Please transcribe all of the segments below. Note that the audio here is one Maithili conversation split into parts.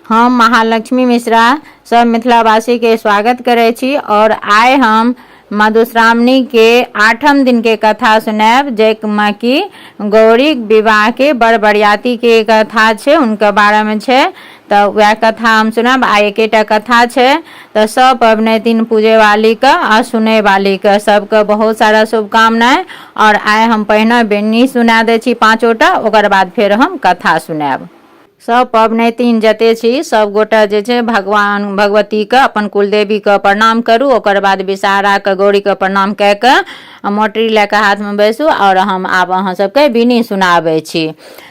हम महालक्ष्मी मिश्रा सब मिथिलावासीके स्वागत करै छी आओर आइ हम मधुश्रावणीके आठम दिनके कथा सुनायब, जाहिमे कि गौरीक विवाहके बर बरियातीके कथा छै, हुनकर बारेमे छै। तऽ वएह कथा हम सुनायब। आइ एकेटा कथा छै। तऽ सब पबनैतिन पूजै वालीके आ सुनै वालीके सबके बहुत सारा शुभकामनाएँ। आओर आइ हम पहिने बिन्नी सुना दै छी पाँचोटा, ओकर बाद फेर हम कथा सुनायब। सब पबनैतिन जते छी सब गोटा जे छै भगवान भगवतीके अपन कुलदेवीके प्रणाम करू, ओकर बाद विषहाराके गौरीके प्रणाम कए कऽ आ मोटरी लए कऽ हाथमे बैसू। आओर हम आब अहाँ सबके बिनी सुनाबै छी।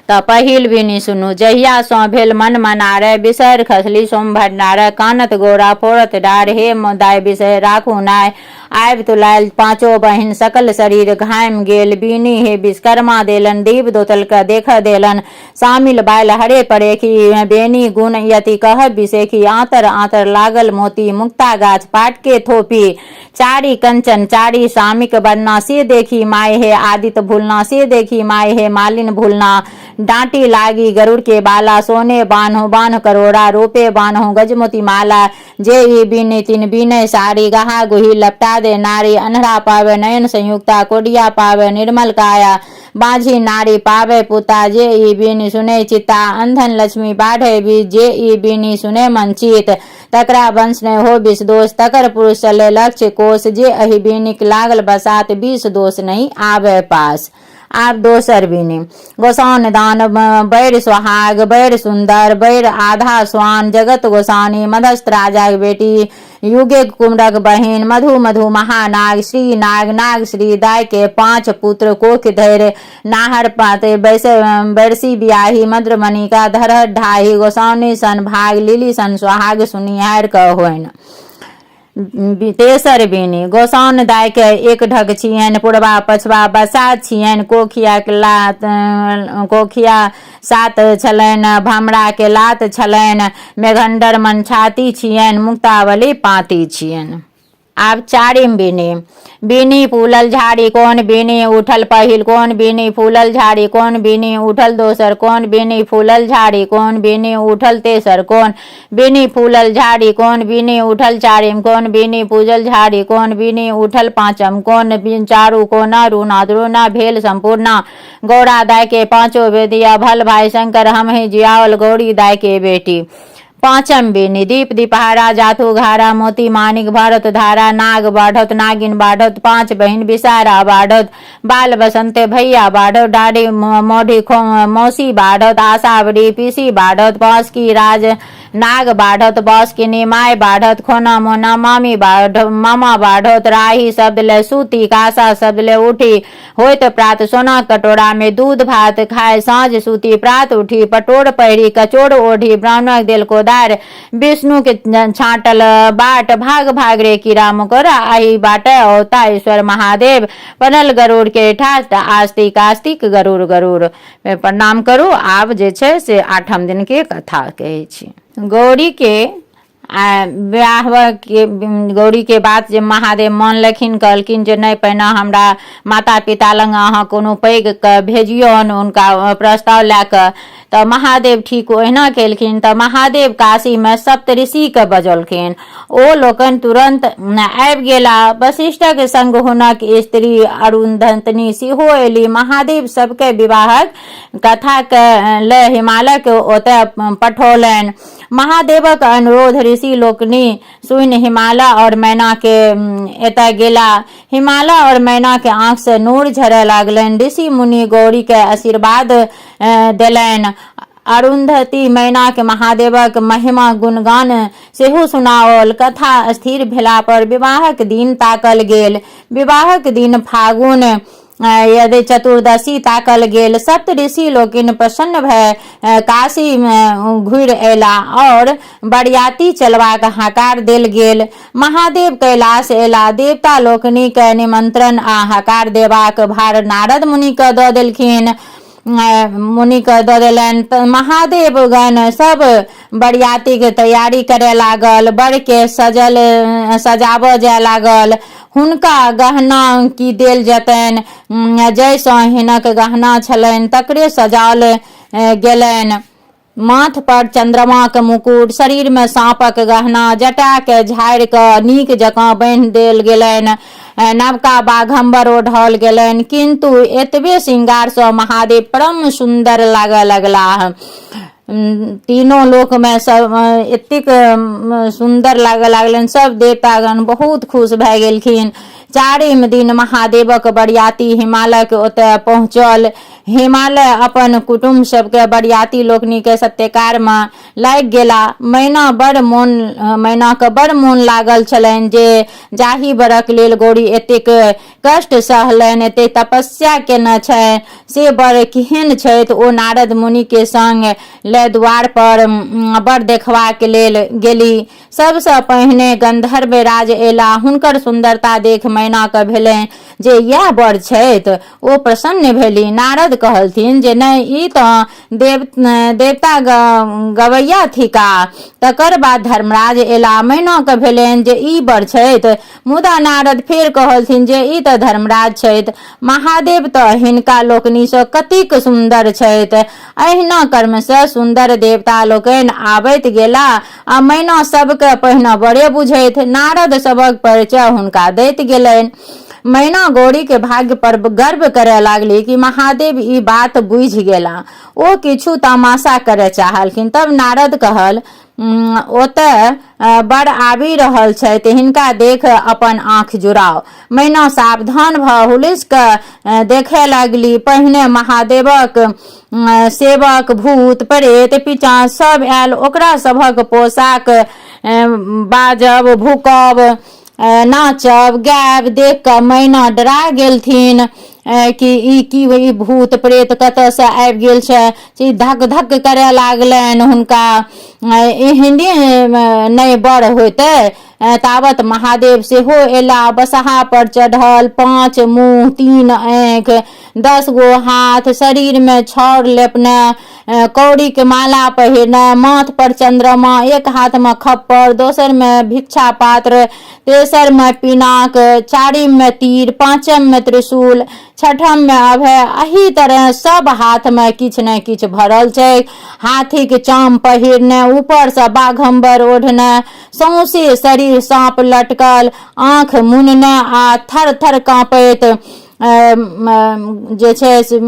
तऽ पहिल बिनी सुनू। जहियासँ भेल मन मनारे, बिसरि खसली सोम भंडारे, कानत गौरा फोड़त डार, हे दाय बिसरि राखू नाय, आबि तुलायल पाँचो बहिन, सकल शरीर घामि गेल। बिनी हे विश्वकर्मा देलन, दीप दोतलके देखऽ देलन, शामिल बायल हरे परेखी, बेनी गुण यति कह बिसेखी, आंतर आंतर लागल मोती, मुक्ता गाछ पाट के थोपी, चारि कंचन चारि सामिक बरना, से देखी माय हे आदित भूलना, से देखी माय हे मालिन भूलना, डांटी लागी गरुड़ के बाला, सोने बान्हो बान्ह करोड़ा, रोपे बान्हो गजमोती माला, जे ई बिनी तिन बिनय सारी, गहा गुही लपटा दे नारी, अन्हरा पावे नयन संयुक्ता, कोडिया पावे निर्मल काया, बाँझी नारी पावे पुता, जे ई बिनी सुनै चित्ता, अंधन लक्ष्मी बाढ़े बीज, जे ई बिनी सुनै मन चित, तकरा वंश नहि हो विष दोष, तकर पुरुष चले लक्ष्य कोष, जे एहि बिनीक लागल बसात, विष दोष नहि आवे पास। आब दोसर बिनी। गोसाउन दान बड़ सोहाग बड़ सुंदर बड़ आधा स्वान, जगत गोसानी मधस्थ राजाक बेटी, युगे कुमरक बहिन, मधु मधु महानाग, श्री नाग नाग श्री दाय के 5 पुत्र, कोख धैर्य नाहर पाते बैसे बरसी बियाही, मद्रमणि का धरहर ढाही, गोसाउनी सन भाग लिली सन सोहाग सुनिहार क होइन। तेसर बिनी। गोसाउन दाय के एक ढक छियनि, पुरबा पछबा बसा छियनि, कोखिया के लात कोखिया सात छलनि, भमरा के लात छलनि, मेघंडर मन छाती छियनि, मुक्तावली पाती छियनि। आब चारिम बिनी। बिनी फूलल झाड़ी कोन, बिनी उठल पहिल कोन, बिनी फूलल झाड़ी कोन, बिनी उठल दोसर कोन, बिनी फूलल झाड़ी कोन, बिनी उठल तेसर कोन, बिनी फूलल झाड़ी कोन, बिनी उठल चारिम कोन, बिनी पूजल झाड़ी कोन, बिनी उठल पाँचम कोन, बिन चारू कोना रूना द्रोना भेल संपूर्णा, गौरा दाय के पाँचो बेदिया, भल भाई शंकर हम ही जियाओल गौरी दाय के बेटी। पाँचम बिनी। दीप दीपहारा जाथु घारा, मोती मानिक भरत धारा, नाग बाढ़त नागिन बाढ़त, 5 बहिन बिसारा बाढ़त, बाल बसंते भैया बाढ़त, डाढ़ी मोढ़ी मौसी बाढ़त, आशावरी पीसी बाढ़त, बांस की राज नाग बाढ़त, बांस की निमाय बाढ़त, खोना मोना मामी बाढ़ मामा बाढ़त, राही शब्द ले सूती, कासा शब्द ले उठी, होइत प्रात सोना कटोरा में दूध भात खाय, साँझ सूती प्रात उठी, पटोर पहिरी कचोर ओढ़ी, ब्राह्मणक देल कोदार, विष्णु के छाँटल बाट, भाग भाग रे कीड़ा मकोड़ा, आही बाटे औता ईश्वर महादेव, पनल गरुड़ के ठास, आस्तिक आस्तिक गरुड़ गरुड़। प्रणाम करू। आब जे छै से आठम दिन के कथा कहै छी। गौरी के आ विवाह के गौरी के बात जे महादेव मानलखिन, कहलखिन जे नहि, पहिने हमरा माता पिता लग अहाँ कोनो पैघ के भेजियौन हुनका प्रस्ताव लए कऽ। तऽ महादेव ठीक ओहिना केलखिन। तऽ महादेव काशीमे सप्तऋषिके बजौलखिन। ओ लोकनि तुरन्त आबि गेला। वशिष्ठक संग हुनक स्त्री अरुन्धतनी सेहो एली। महादेव सबके विवाहक कथाके लय हिमालयके ओतय पठौलनि। महादेवक अनुरोध ऋषि लोकनि सुनि हिमालय और मैना के एतय गेला। हिमालय और मैना के आंख से नोर झरय लागलनि। ऋषि मुनि गौरी के आशीर्वाद देलनि। अरुंधति मैना के महादेवक महिमा गुणगान सेहो सुनाओल। कथा स्थिर भेला पर विवाहक दिन ताकल गेल। विवाहक दिन फागुन यदि चतुर्दशी ताकल गेल। सप्त ऋषि लोकनि प्रसन्न भए काशी मे घुरि अयला और बरियाती चलबाक हकार देल गेल। महादेव कैलाश अयला। देवता लोकनि के निमंत्रण आ हकार देबाक भार नारद मुनि के दऽ देलखिन, मुनि के दऽ देलनि। तऽ महादेव गण सब बरियाती के तैयारी करय लागल। वर के सजल सजाबऽ जाय लागल। हुनका गहना की देल जेतनि, जाहिसँ हिनक गहना छलनि तकरे सजाओल गेलनि। माथ पर चन्द्रमाक मुकुट, शरीरमे साँपक गहना, जटाके झाड़ि कऽ नीक जकाँ बान्हि देल गेलनि, नवका बाघम्बर ओढ़ल गेलनि। किन्तु एतबे श्रृंगारसँ महादेव परम सुन्दर लागऽ लगलाह। तीनों लोकमे सब एतेक सुन्दर लागऽ लागलनि, सब देवतागण बहुत खुश भए गेलखिन। चारिम दिन महादेवक बरियाती हिमालयके ओतय पहुँचल। हिमालय अपन कुटुम्ब सबके बरियाती लोकनिके सत्कारमे लागि गेला। मैनाके बड़ मोन लागल छलनि जे जाहि वरक लेल गौरी एतेक कष्ट सहलनि, एतेक तपस्या केने छनि, से वर केहन छथि। ओ नारद मुनिके संग लए द्वार पर वर देखबाक लेल गेली। सबसँ पहिने गंधर्व राज एला। हुनकर सुन्दरता देख मैनाके भेलनि जे इएह वर छथि। ओ प्रसन्न भेली। नारद कहलथिन जे नहि, ई तँ देवता गवैया थिका। तकर बाद धर्मराज एला। मैनाके भेलनि जे ई वर छथि। मुदा नारद फेर कहलथिन जे ई तँ धर्मराज छथि। महादेव तँ हिनका लोकनिसँ कतेक सुन्दर छथि। एहिना क्रमशः सुन्दर देवता लोकनि आबैत गेला आ मैना सबके पहिने वरे बुझैत। नारद सभक परिचय हुनका दैत गेलनि। मैना गौरीके भाग्य पर गर्व करय लागली कि महादेव ई बात बुझि गेला। ओ किछु तमाशा करय चाहलखिन। तब नारद कहल, ओतय वर आबि रहल छथि, हिनका देख अपन आँखि जुड़ाउ। मैना सावधान भऽ हुलसि कऽ देखय लागली। पहिने महादेवक सेवक, भूत, प्रेत, पिशाच सब आयल। ओकरा सभक पोशाक, बाजब, भूकब, नाचब, गायब देख कऽ मैना डरा गेलथिन कि ई की, ई भूत प्रेत कतऽसँ आबि गेल छै। से धक धक करय लागलनि हुनका। एहने नहि बड़ होइतै, तावत महादेव सेहो एला। बसहा पर चढ़ल, 5 मुँह, 3 आँखि, 10 गो हाथ, शरीरमे छाउर लेपने, कौड़ीके माला पहिरने, माथ पर चंद्रमा, एक हाथमे खप्पर, दोसरमे भिक्षा पात्र, तेसरमे पिनाक, चारिममे तीर, पाँचममे त्रिशूल, छठममे अभय। एहि तरह सब हाथमे किछु ने किछु भरल छै। हाथीके चाम पहिरने, ऊपरसँ बाघम्बर ओढ़ने, सौंसे शरीर साँप लटकल, आँखि मुनने आ थर थर काँपैत जे छै से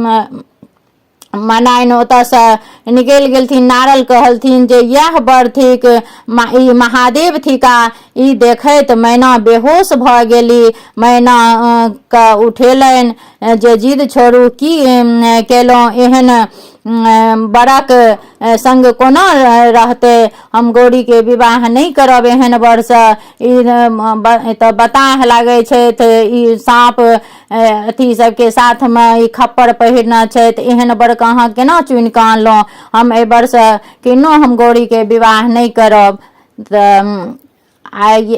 मनाइन ओतऽसँ निकलि गेलथिन। नारद कहलथिन जे इएह वर थिक, ई महादेव थिका। ई देखैत मैना बेहोश भऽ गेली। मैना के उठेलनि जे जिद छोड़ू, की केलहुँ, एहन बरक संग कोना रहतै, हम गौरीके विवाह नहि करब एहन वरसँ, ई तऽ बताह लागै छथि, ई साँप अथी सबके साथमे ई खप्पर पहिरने छथि, एहन बरके अहाँ केना चुनिकऽ अनलहुँ, हम एहि बरसँ केनो हम गौरीके विवाह नहि करब। तऽ आइ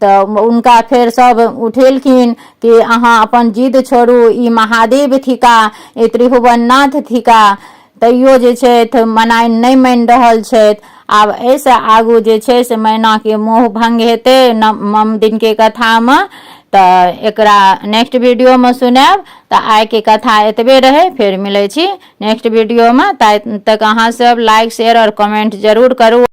तऽ हुनका फेर सब उठेलखिन कि अहाँ अपन जिद छोड़ू, ई महादेव थिका, ई त्रिभुवननाथ थिका। तैयो जे छथि मनाइन नहि मानि रहल छथि। आब एहिसँ आगू जे छै से मैनाके मोह भङ्ग हेतै नवम दिनके कथामे, तऽ एकरा नेक्स्ट वीडियोमे सुनायब। तऽ आइके कथा एतबे रहै, फेर मिलै छी नेक्स्ट वीडियोमे। तक अहाँ सब लाइक, शेयर आओर कमेंट जरूर करू।